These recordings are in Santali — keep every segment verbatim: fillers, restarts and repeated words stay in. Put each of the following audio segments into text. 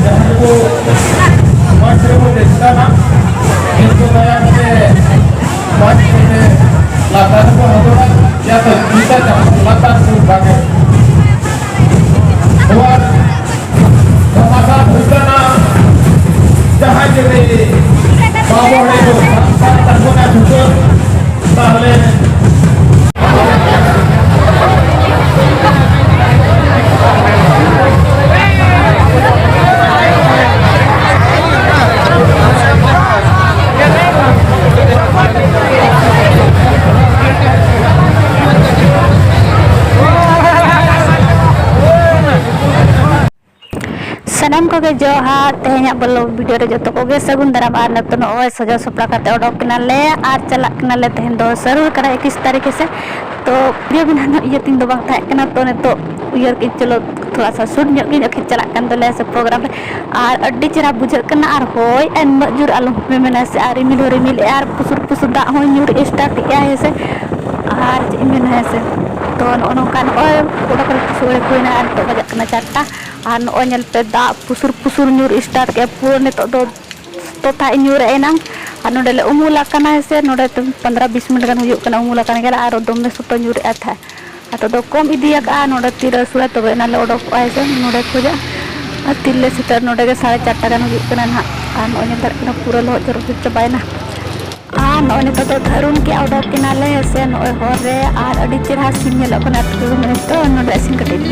ᱡᱟᱦᱟᱸ ᱠᱚ ᱢᱚᱸᱪ ᱨᱮᱵᱚ ᱪᱮᱥᱴᱟᱭᱟ, ᱩᱱᱠᱩ ᱫᱟᱭᱟ ᱠᱟᱛᱮ ᱢᱚᱸᱪ ᱨᱮ ᱞᱟᱛᱟᱨ ᱨᱮᱵᱚ ᱦᱚᱫᱚᱨᱟ, ᱭᱟ ᱛᱚ ᱡᱩᱛᱟᱹ ᱪᱟᱯᱯᱚᱞ ᱞᱟᱛᱟᱨ ᱠᱚ ᱵᱟᱜᱮ᱾ ᱱᱚᱣᱟ ᱫᱷᱟᱢᱟᱠᱟ ᱦᱩᱭ ᱠᱟᱱᱟ, ᱡᱟᱦᱟᱸᱭ ᱡᱩᱫᱤ ᱵᱟᱵᱚ ᱦᱮᱡ ᱠᱚᱜ, ᱥᱟᱱᱛᱟᱲ ᱛᱟᱵᱚᱱᱟ ᱡᱩᱛᱟᱹ, ᱛᱟᱦᱚᱞᱮ ᱥᱟᱱᱟᱢ ᱠᱚᱜᱮ ᱡᱚᱦᱟᱨ᱾ ᱛᱮᱦᱮᱧᱟᱜ vlog video ᱨᱮ ᱡᱚᱛᱚ ᱠᱚᱜᱮ ᱥᱟᱹᱜᱩᱱ ᱫᱟᱨᱟᱢ᱾ ᱟᱨ ᱱᱤᱛᱚᱜ ᱱᱚᱜᱼᱚᱭ ᱥᱟᱡᱟᱣ ᱥᱟᱯᱲᱟᱣ ᱠᱟᱛᱮ ᱚᱰᱚᱠ ᱠᱟᱱᱟᱞᱮ ᱟᱨ ᱪᱟᱞᱟᱜ ᱠᱟᱱᱟᱞᱮ ᱛᱮᱦᱮᱧ ᱫᱚ ᱥᱟᱹᱨᱩ ᱠᱟᱱᱟ ᱮᱠᱤᱥ ᱛᱟᱹᱨᱤᱠᱷ ᱦᱮᱸᱥᱮ᱾ ᱛᱚ video ᱵᱮᱱᱟᱣ ᱨᱮᱱᱟᱜ ᱤᱭᱟᱹ ᱛᱤᱧ ᱫᱚ ᱵᱟᱝ ᱛᱟᱦᱮᱸ ᱠᱟᱱᱟ, ᱛᱚ ᱱᱤᱛᱚᱜ ᱩᱭᱦᱟᱹᱨ ᱠᱮᱫ ᱪᱚᱞᱚ ᱛᱷᱚᱲᱟ ᱥᱟ shoot ᱧᱚᱜ ᱜᱤᱧ, ᱟᱹᱠᱷᱤᱨ ᱪᱟᱞᱟᱜ ᱠᱟᱱ ᱛᱟᱞᱮᱭᱟ ᱥᱮ program ᱨᱮ᱾ ᱟᱨ ᱟᱹᱰᱤ ᱪᱮᱦᱨᱟ ᱵᱩᱡᱷᱟᱹᱜ ᱠᱟᱱᱟ ᱟᱨ ᱦᱚᱭ ᱟᱨ ᱩᱱᱟᱹᱜ ᱡᱳᱨ ᱟᱞᱚᱢ ᱢᱮᱢᱮᱱᱟ ᱥᱮ, ᱟᱨ ᱨᱤᱢᱤᱞ ᱦᱚᱸ ᱨᱤᱢᱤᱞ ᱮᱜᱼᱟ ᱟᱨ ᱯᱩᱥᱩᱨ ᱯᱩᱥᱩᱨ ᱫᱟᱜ ᱦᱚᱸᱭ ᱧᱩᱨ start ᱮᱜᱼᱟ ᱦᱮᱸᱥᱮ᱾ ᱟᱨ ᱪᱮᱫ ᱤᱧ ᱢᱮᱱᱟ ᱦᱮᱸᱥᱮ, ᱛᱚ ᱱᱚᱜᱼᱚ ᱱᱚᱝᱠᱟ ᱱᱚᱜᱼᱚᱭ ᱚᱰᱚᱠ ᱨᱮ ᱥᱚᱲᱮ ᱠᱚ ᱦᱩᱭᱱᱟ ᱟᱨ ᱱᱤᱛᱚᱜ ᱵᱟᱡᱟᱜ ᱠᱟᱱᱟ ᱪᱟᱨᱴᱟ᱾ ᱟᱨ ᱱᱚᱜᱼᱚᱭ ᱧᱮᱞ ᱯᱮ ᱫᱟᱜ ᱯᱩᱥᱩᱨ ᱯᱩᱥᱩᱨ ᱧᱩᱨ start ᱠᱮᱜᱼᱟ ᱯᱩᱨᱟᱹ᱾ ᱱᱤᱛᱚᱜ ᱫᱚ ᱛᱚᱛᱷᱟ ᱤᱧ ᱧᱩᱨ ᱮᱱᱟᱝ᱾ ᱟᱨ ᱱᱚᱰᱮ ᱞᱮ ᱩᱢᱩᱞ ᱟᱠᱟᱱᱟ ᱦᱮᱸᱥᱮ, ᱱᱚᱰᱮ ᱯᱚᱱᱫᱽᱨᱚ ᱵᱤᱥ ᱢᱤᱱᱤᱴ ᱜᱟᱱ ᱦᱩᱭᱩᱜ ᱠᱟᱱᱟ ᱩᱢᱩᱞ ᱟᱠᱟᱱ ᱜᱮᱭᱟᱞᱮ ᱟᱨ ᱫᱚᱢᱮ ᱥᱚᱠᱛᱚ ᱧᱩᱨ ᱮᱜᱼᱟ ᱛᱟᱦᱮᱸᱫ᱾ ᱟᱫᱚ ᱫᱚ ᱠᱚᱢ ᱤᱫᱤ ᱟᱠᱟᱜᱼᱟ, ᱱᱚᱰᱮ ᱛᱤᱨᱮ ᱟᱹᱥᱩᱲᱟ ᱛᱚᱵᱮ ᱮᱱᱟ ᱞᱮ ᱚᱰᱚᱠᱚᱜᱼᱟ ᱦᱮᱸᱥᱮ ᱱᱚᱰᱮ ᱠᱷᱚᱡᱟᱜ᱾ ᱟᱨ ᱛᱤᱨᱮ ᱞᱮ ᱥᱮᱴᱮᱨ, ᱱᱚᱰᱮ ᱜᱮ ᱥᱟᱲᱮ ᱪᱟᱨᱴᱟ ᱜᱟᱱ ᱦᱩᱭᱩᱜ ᱠᱟᱱᱟ ᱱᱟᱦᱟᱜ᱾ ᱟᱨ ᱱᱚᱜᱼᱚᱭ ᱧᱮᱞ ᱫᱟᱲᱮᱭᱟᱜ ᱠᱟᱱᱟ ᱯᱩᱨᱟᱹ ᱞᱚᱦᱚᱫ ᱡᱚᱨᱚ ᱪᱟᱵᱟᱭᱮᱱᱟ᱾ ᱟᱨ ᱱᱚᱜᱼᱚᱭ ᱱᱤᱛᱚᱜ ᱫᱚ ᱫᱷᱟᱹᱨᱩᱱ ᱠᱮᱜᱼᱟ, ᱚᱰᱚᱠ ᱮᱱᱟᱞᱮ ᱦᱮᱸᱥᱮ ᱱᱚᱜᱼᱚᱭ ᱦᱚᱨ ᱨᱮ᱾ ᱟᱨ ᱟᱹᱰᱤ ᱪᱮᱦᱨᱟ scene ᱧᱮᱞᱚᱜ ᱠᱟᱱᱟ ᱟᱹᱛᱩ ᱠᱚ ᱢᱮᱱᱛᱮ ᱱᱚᱰᱮ ᱥᱮᱱ ᱠᱟᱹᱴᱤᱡ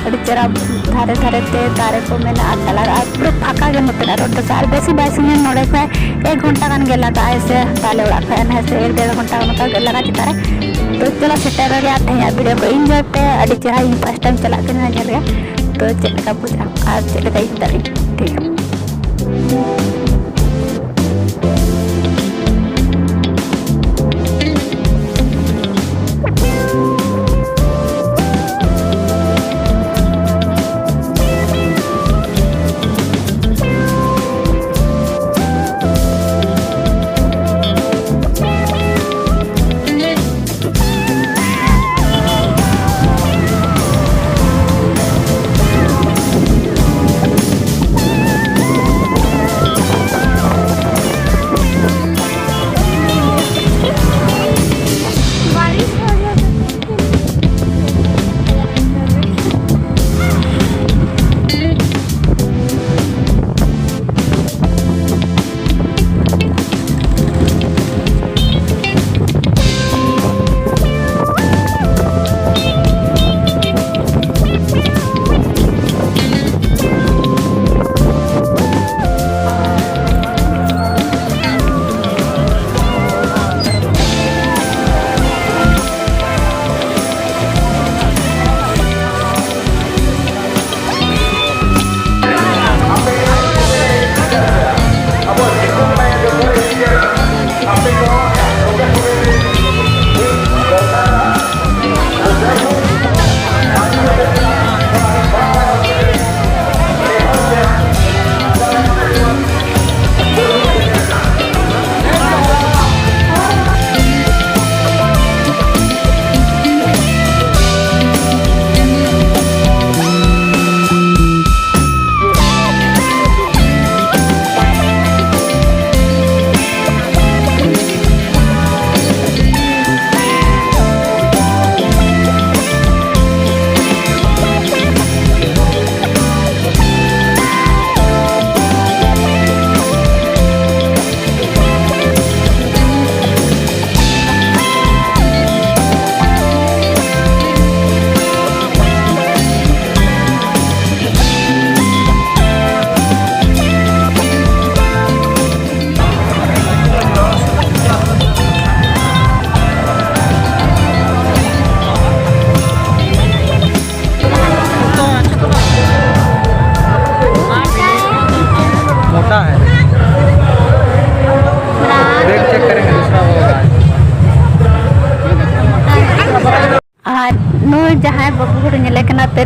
ᱟᱹᱰᱤ ᱪᱮᱦᱨᱟ ᱫᱷᱟᱨᱮ ᱫᱷᱟᱨᱮ ᱛᱮ ᱫᱟᱨᱮ ᱠᱚ ᱢᱮᱱᱟᱜᱼᱟ ᱛᱟᱞᱟ ᱨᱮ, ᱟᱨ ᱯᱩᱨᱟᱹ ᱯᱷᱟᱸᱠᱟ ᱜᱮ ᱱᱚᱛᱮᱱᱟᱜ road ᱫᱚ᱾ ᱟᱨ ᱵᱮᱥᱤ ᱵᱟᱭ ᱥᱟᱺᱜᱤᱧᱟ, ᱱᱚᱰᱮ ᱠᱷᱚᱱ ᱮᱠ ᱜᱷᱚᱱᱴᱟ ᱜᱟᱱ ᱜᱮ ᱞᱟᱜᱟᱜᱼᱟ ᱦᱮᱸᱥᱮ, ᱟᱞᱮ ᱚᱲᱟᱜ ᱠᱷᱚᱱ ᱦᱮᱸᱥᱮ ᱮᱠ ᱰᱮᱲ ᱜᱷᱚᱱᱴᱟ ᱚᱱᱠᱟ ᱜᱮ ᱞᱟᱜᱟ ᱪᱮᱛᱟᱱ ᱨᱮ᱾ ᱛᱚ ᱪᱚᱞᱚ ᱥᱮᱴᱮᱨ ᱨᱮᱜᱮ, ᱟᱨ ᱛᱮᱦᱮᱧᱟᱜ video ᱠᱚ enjoy ᱯᱮ᱾ ᱟᱹᱰᱤ ᱪᱮᱦᱨᱟ ᱤᱧ first time ᱪᱟᱞᱟᱜ ᱠᱟᱱᱟ ᱧᱮᱞ ᱨᱮ, ᱛᱚ ᱪᱮᱫ ᱞᱮᱠᱟ ᱵᱩᱡᱷᱟᱹᱜᱼᱟ ᱟᱨ ᱪᱮᱫ ᱞᱮᱠᱟ ᱤᱧ ᱫᱟᱲᱮᱭᱟᱜᱼᱟ, ᱴᱷᱤᱠ ᱜᱮᱭᱟ᱾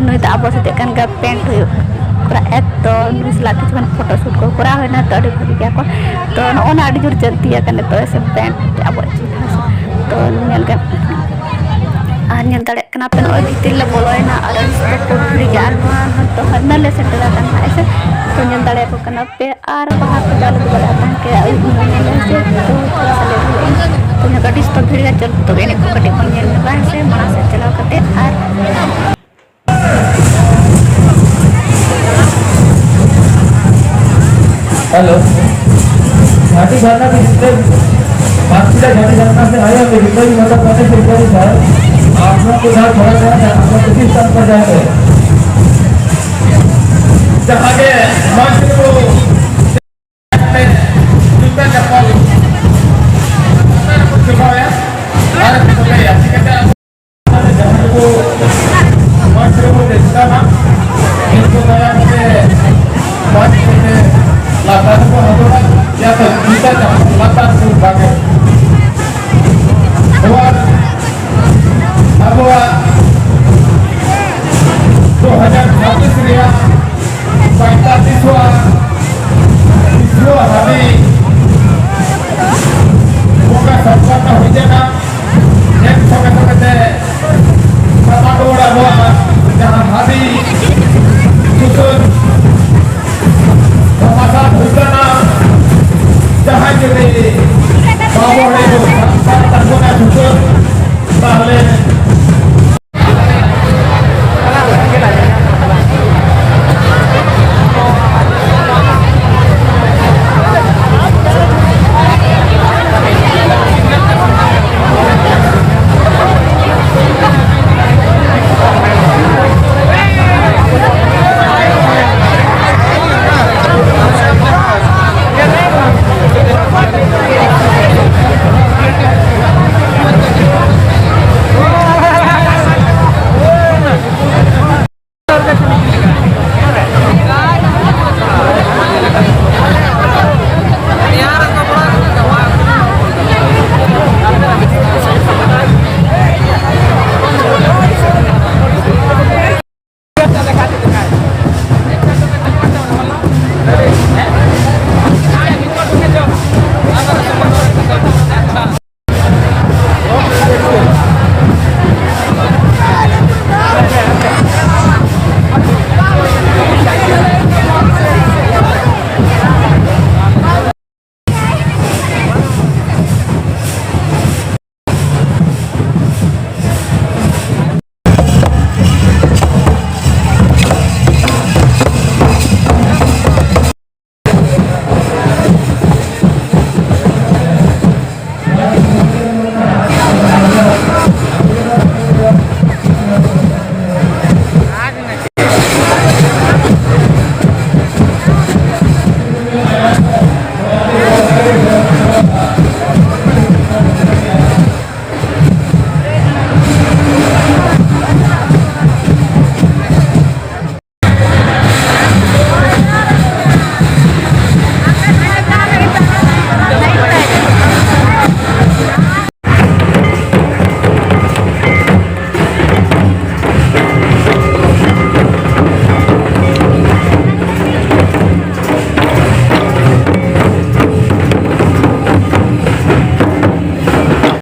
ᱱᱩᱭ ᱫᱚ ᱟᱵᱚ ᱥᱟᱛᱮᱜ ᱠᱟᱱ ᱜᱮᱭᱟ, ᱯᱮᱱᱴ ᱦᱩᱭᱩᱜ ᱠᱚᱨᱟᱣ ᱮᱫ, ᱛᱚ ᱱᱩᱭ ᱥᱟᱞᱟᱜ ᱠᱤᱪᱷᱩ ᱜᱟᱱ ᱯᱷᱳᱴᱳ ᱥᱩᱴ ᱠᱚ ᱠᱚᱨᱟᱣ ᱦᱩᱭᱱᱟ, ᱛᱚ ᱟᱹᱰᱤ ᱵᱷᱟᱹᱜᱤ ᱜᱮᱭᱟ ᱠᱚ᱾ ᱛᱚ ᱱᱚᱜᱼᱚ ᱱᱟ ᱟᱹᱰᱤ ᱡᱳᱨ ᱪᱟᱹᱞᱛᱤ ᱟᱠᱟᱱ ᱱᱤᱛᱚᱜ ᱥᱮ ᱯᱮᱱᱴ ᱟᱵᱚᱣᱟᱜ ᱪᱤᱱᱦᱟᱹ ᱦᱮᱸ ᱥᱮ᱾ ᱛᱚ ᱧᱮᱞ ᱜᱮ, ᱟᱨ ᱧᱮᱞ ᱫᱟᱲᱮᱭᱟᱜ ᱠᱟᱱᱟ ᱯᱮ, ᱱᱚᱜᱼᱚᱭ ᱵᱷᱤᱛᱤᱨ ᱞᱮ ᱵᱚᱞᱚᱭᱮᱱᱟ ᱟᱨ ᱟᱹᱰᱤ ᱥᱚᱠᱛᱚ ᱠᱚ ᱵᱷᱤᱲ ᱜᱮᱭᱟ, ᱟᱨ ᱱᱚᱣᱟ ᱦᱚᱭᱛᱳ ᱦᱟᱱᱟ ᱞᱮ ᱥᱮᱴᱮᱨ ᱟᱠᱟᱱᱟ ᱦᱮᱸ ᱥᱮ᱾ ᱛᱚ ᱧᱮᱞ ᱫᱟᱲᱮᱭᱟᱠᱚ ᱠᱟᱱᱟ ᱯᱮ, ᱟᱨ ᱵᱟᱦᱟ ᱠᱚ ᱡᱟᱞᱮ ᱫᱚ ᱵᱟᱞᱮ ᱟᱛᱟᱝ ᱠᱮᱫᱟ, ᱟᱹᱭᱩᱵ ᱧᱚᱜ ᱮᱱᱟ ᱦᱮᱸ ᱥᱮ᱾ ᱛᱚ ᱛᱷᱚᱲᱟ ᱥᱟ ᱞᱮᱴ ᱦᱩᱭ ᱮᱱᱟ᱾ ᱛᱚ ᱧᱮᱞ ᱟᱹᱰᱤ ᱥᱚᱠᱛᱚ ᱵᱷᱤᱲ ᱜᱮᱭᱟ, ᱪᱚᱞ ᱛᱚᱵᱮ ᱮᱱᱮᱡ ᱠᱚ ᱠᱟᱹᱴᱤᱡ ᱵᱚᱱ ᱧᱮᱞ ᱧᱚᱜᱟ ᱦᱮᱸ ᱥᱮ, ᱢᱟᱲᱟᱝ ᱥᱮᱫ ᱪᱟᱞᱟᱣ ᱠᱟᱛᱮ᱾ ᱟᱨ हेलो, घाटी झरना के जितने बांसीडीह घाटी झरना से आए होंगे, जितने भी मतलब पचास से ऊपर ही शायद, आप लोग को जहाँ खड़ा करना है, आप लोग उसी स्थान पर जाएंगे। जहाँ के मंच को जूता चप्पल, जूता चप्पल छुपाओ यार। अरे, छुपाओ यार, ठीक है? ᱡᱟᱦᱟᱸ ᱨᱮᱠᱚ ᱢᱟᱴᱷ ᱨᱮᱠᱚ ᱰᱮᱥᱠᱟᱱᱟ, ᱩᱱᱠᱩ ᱫᱟᱭᱟ ᱠᱟᱛᱮ ᱢᱟᱴᱷ ᱠᱚᱛᱮ ᱞᱟᱛᱟᱨ ᱨᱮᱠᱚ ᱦᱟᱹᱛᱩᱲᱟ, ᱡᱟᱛᱮ ᱡᱩᱛᱟᱹ ᱪᱟᱯᱟᱫ ᱞᱟᱛᱟᱨ ᱠᱚ ᱵᱟᱝ᱾ ᱱᱚᱣᱟ ᱟᱵᱚᱣᱟᱜ ᱫᱩ ᱦᱟᱡᱟᱨ ᱪᱷᱟᱵᱵᱤᱥ ᱨᱮᱭᱟᱜ ᱯᱚᱸᱭᱛᱟᱞᱤᱥ ᱣᱟ ᱵᱤᱥᱣᱚ ᱦᱟᱹᱫᱤ ᱵᱚᱸᱜᱟ ᱥᱚᱢᱯᱚᱱᱱᱚ ᱦᱩᱭ ᱮᱱᱟ᱾ ᱮᱱ ᱥᱚᱸᱜᱮ ᱥᱚᱸᱜᱮ ᱛᱮ ᱥᱟᱯᱟ ᱨᱩᱣᱟᱹᱲ ᱟᱵᱚᱣᱟᱜ ᱡᱟᱦᱟᱸ ᱦᱟᱹᱫᱤ